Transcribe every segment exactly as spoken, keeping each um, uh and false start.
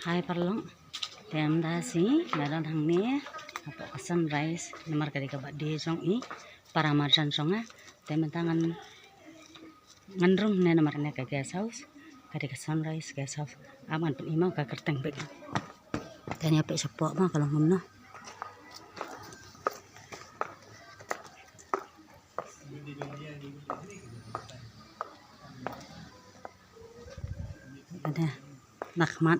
Hai paralok. Te mynta shi nga don hangne hapoh ka sunrise namar ka dei ka birthday jong i para marjan jong nga. Te mynta ngan ngan rung ne namar ne ka guest house. Ka dei ka sunrise guest house. Ap ngan pyni mo ka kyrteng beit. Te ïa peit shapoh mo ka long kumno. Ada. Nakhmat.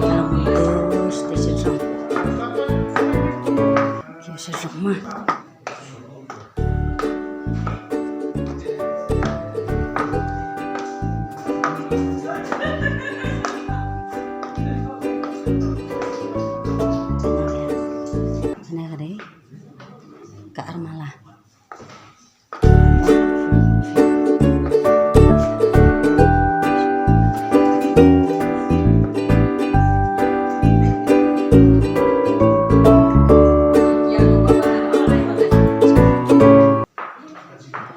Alam tu station song. Station song mah. Kane ka dei ka armala.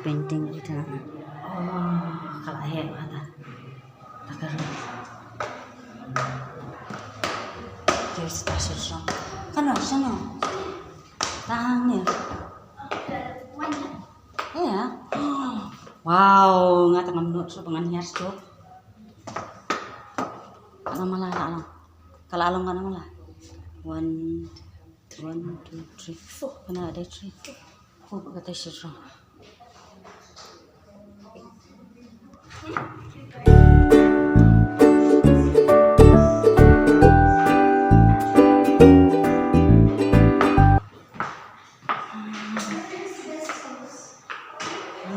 Painting ita. Oh, ka la heh kata. Takar. Kano, kano. Tang ni. Ïa. Wow, nga tang ngam nud shuh ba ngan hiar shuh. Ka la mala, ka la long. Ka la long ka la mala. One, one, two, three, four. Kane dei three. Four ba ka dei shuh.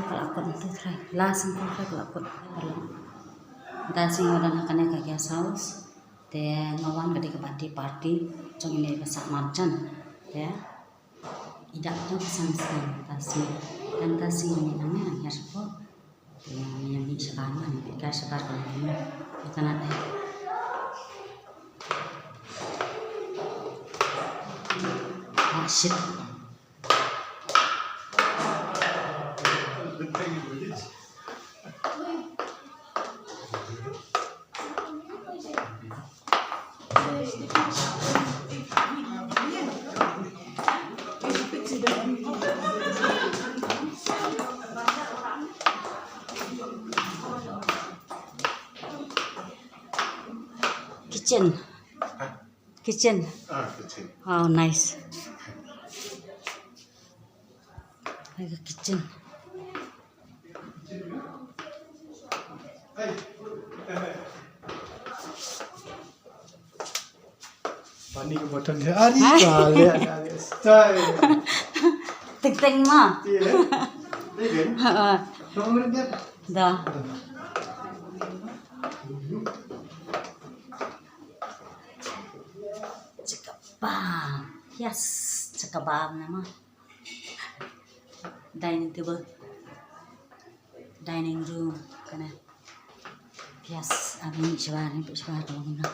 Ka la kut tu trai. La sngewthuh trai ka la kut. Mynta shi nga don ha kane ka guest house. Te nga wan ka dei ka birthday party jong ine i ba sah marjan. Te i dap jong ka san snem mynta shi. Mynta shi nga mih nangne ngan hiar shapoh. Te nga mih shabar ma, nga mih shabar ka la mih. Ïa ka nat eh. Ah, shit. Kitchen. Kitchen. Ah, kitchen. Wow, nice. Hai ka kitchen. Pani ka botol dia. Ari kale, kale. Style. Teng teng ma. Iya. Iya kan? Ha. Nomor dia. Dah. Chakabam. Yes, chakabam nama. Dining table. Dining room. Kana. Yes, ami shabar ni shabar dong na.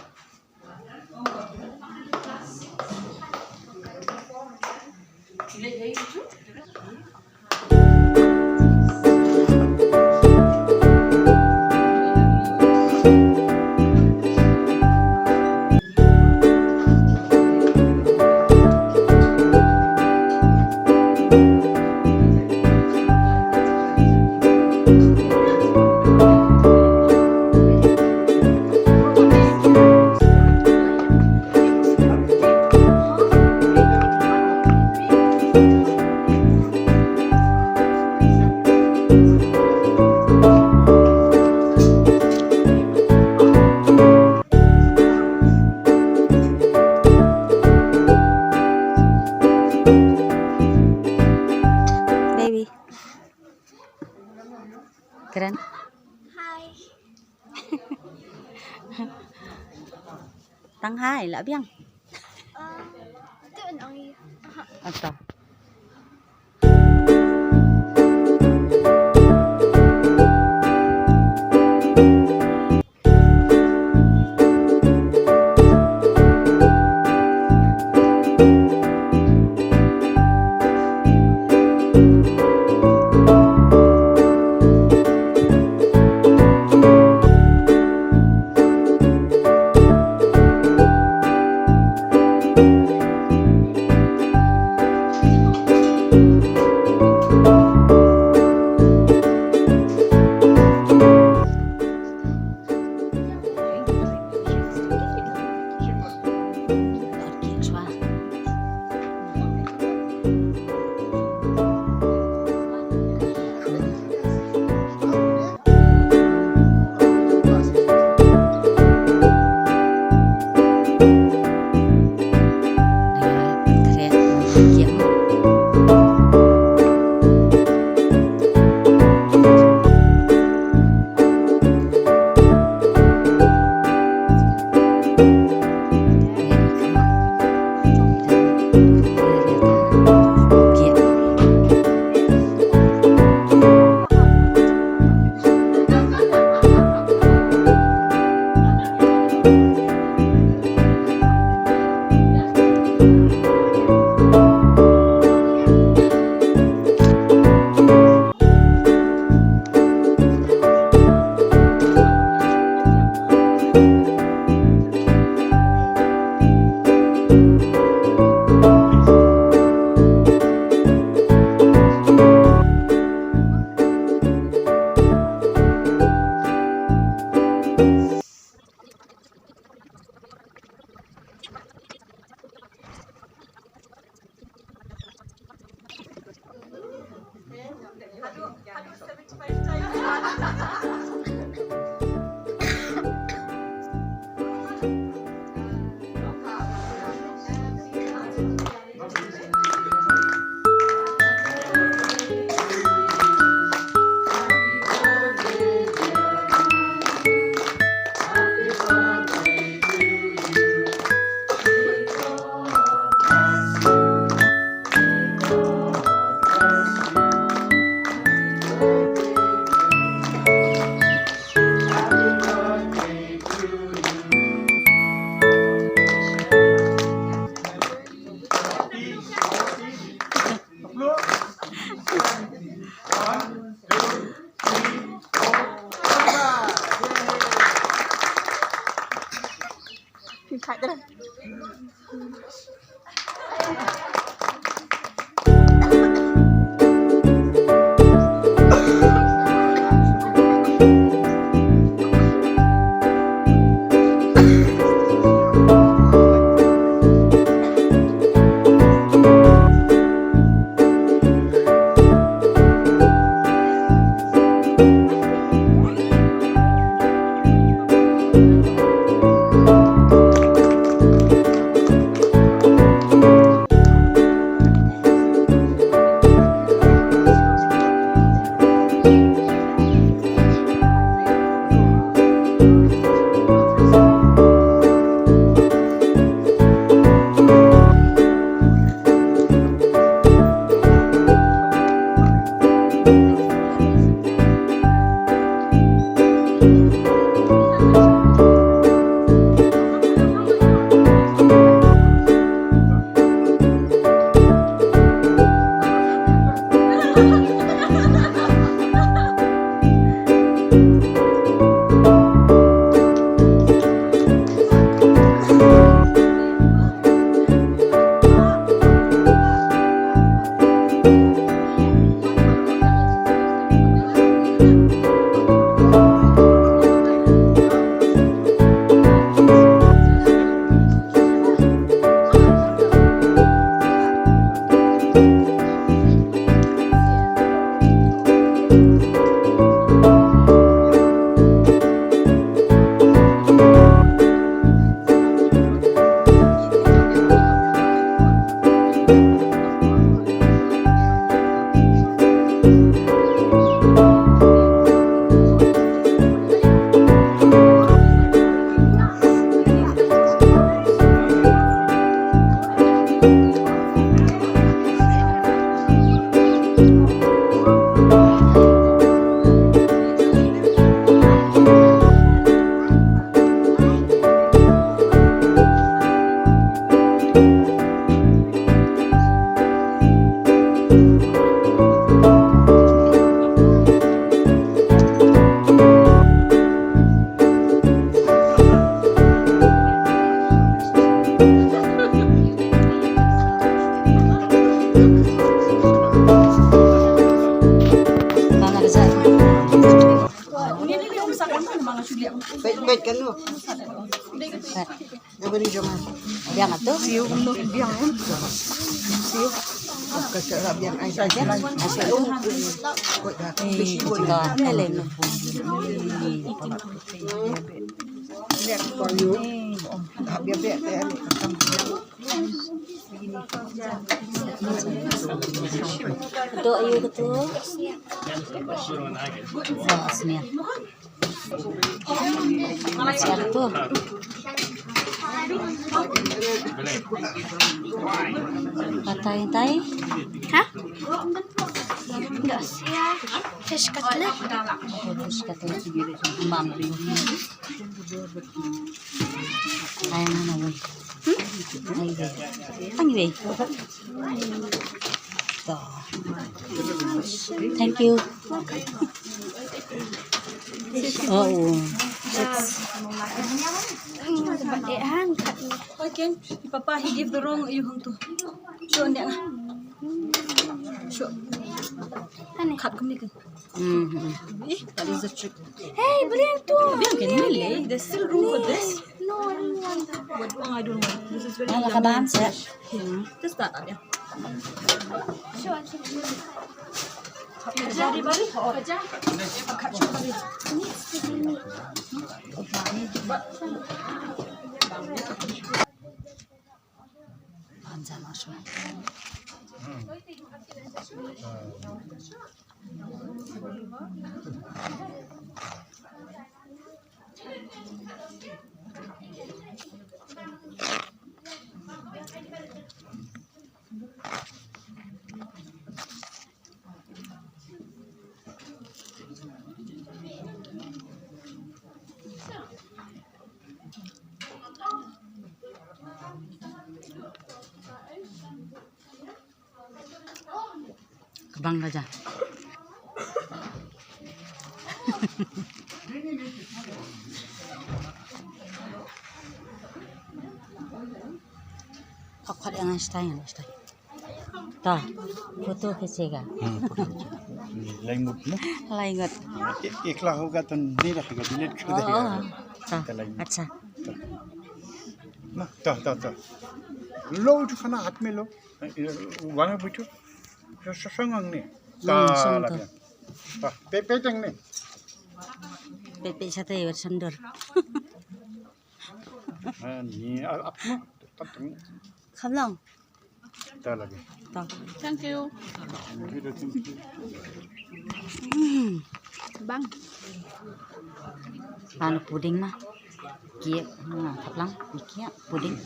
Baby. Kren. Hi. Tang hai la biang. Ata. Biang atu. Siu, um, biang, em. Siu. Ka, ka, ka, biang, ai, ai, ai. Ai, ai. Ko da. Ni, ko da. Ni, le, ni. Ni, ko da. Biang, biang, biang, biang. Tu ayu ke tu? Sniang. Siap tu. Patai tai. Ha? Enggak siap. Fish cutlet. Oh, fish cutlet. Mam. Ai na wei. Hmm? Ai wei. Ai wei. Thank you. Oh, oh. Okay, Papa, he gave the wrong, you hung to. Sure, ndia. Sure. Kat kumne kan. Mm-hmm. Eh, that is the trick. Hey, bring two. Biang kan ni le. There's still room for this. No, I don't want that. What? Oh, I don't want. This is very yummy. Just that, yeah. Sure, I can do it. Needs to be me. Ka bang ka ja. Ka khot ïa nga shatai, nga shatai. Ta, photo khicega. Hmm, photo khicega. Hmm, lai ngut, no? Lai ngut. Ek, ekla hoga to nahi rakhega, delete kar dega. Oh, ta. Acha. Na, ta, ta, ta. Lo jo khana haath mein lo. Wang baitu. Sa, sa, sangang ne. Hmm, ta, sang la ta. Ta, pe, pe teng ne. Pe, pe shatai, wat sandur. Ani, ap mo. Khamlang. Ta lagi. Ta. Thank you. Bang. Anu puding mah. Kiek, khamlang, kiek, puding.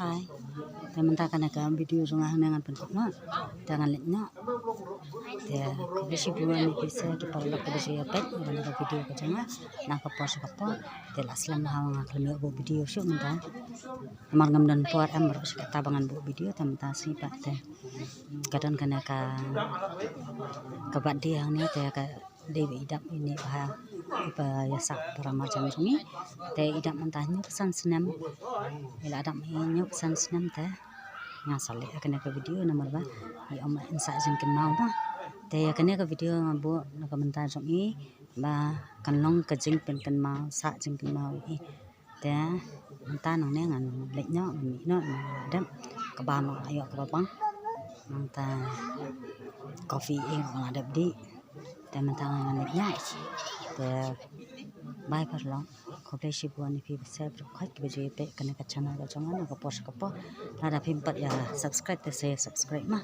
Hai. Te mynta kane ka video jong nga hangne ngan pynkut noh. Te ngan leit noh. Te khublei shibun ïa phi sa ki paralok kiba ju ïa peit ïa kane ka video ka jong nga na ka por sha ka por. Te la slem bha nga khlem ïoh buh video shuh mynta. Namar ngam don por em ruh sha kata ba ngan buh video te mynta sngi pat te ka don kane ka, ka birthday hangne te ka dei ba i dap ine bha iba ïa sah para marjan jong ngi. Te i dap mynta hynñiew phew san snem. I la dap hynñiew phew san snem te nga sa leh kane ka video namar ba i ong ba in sah jingkynmaw ba. Te ïa kane ka video nga buh na ka bynta jong i ba kan long ka jingpynkynmaw, sah jingkynmaw ïa i. Te mynta nangne ngan leit noh, ngan mih noh, ngan la dep. Kaba noh la ïoh kaba bang. Mynta coffee i nga la dep dih. Te mynta ngan leit noh. Te bye paralok. Khublei shibun ïa phi ba shisha baroh kiba ju ïa peit kane ka channel ka jong nga na ka por sha ka por. Lada phim pat ïa subscribe te sa subscribe ma.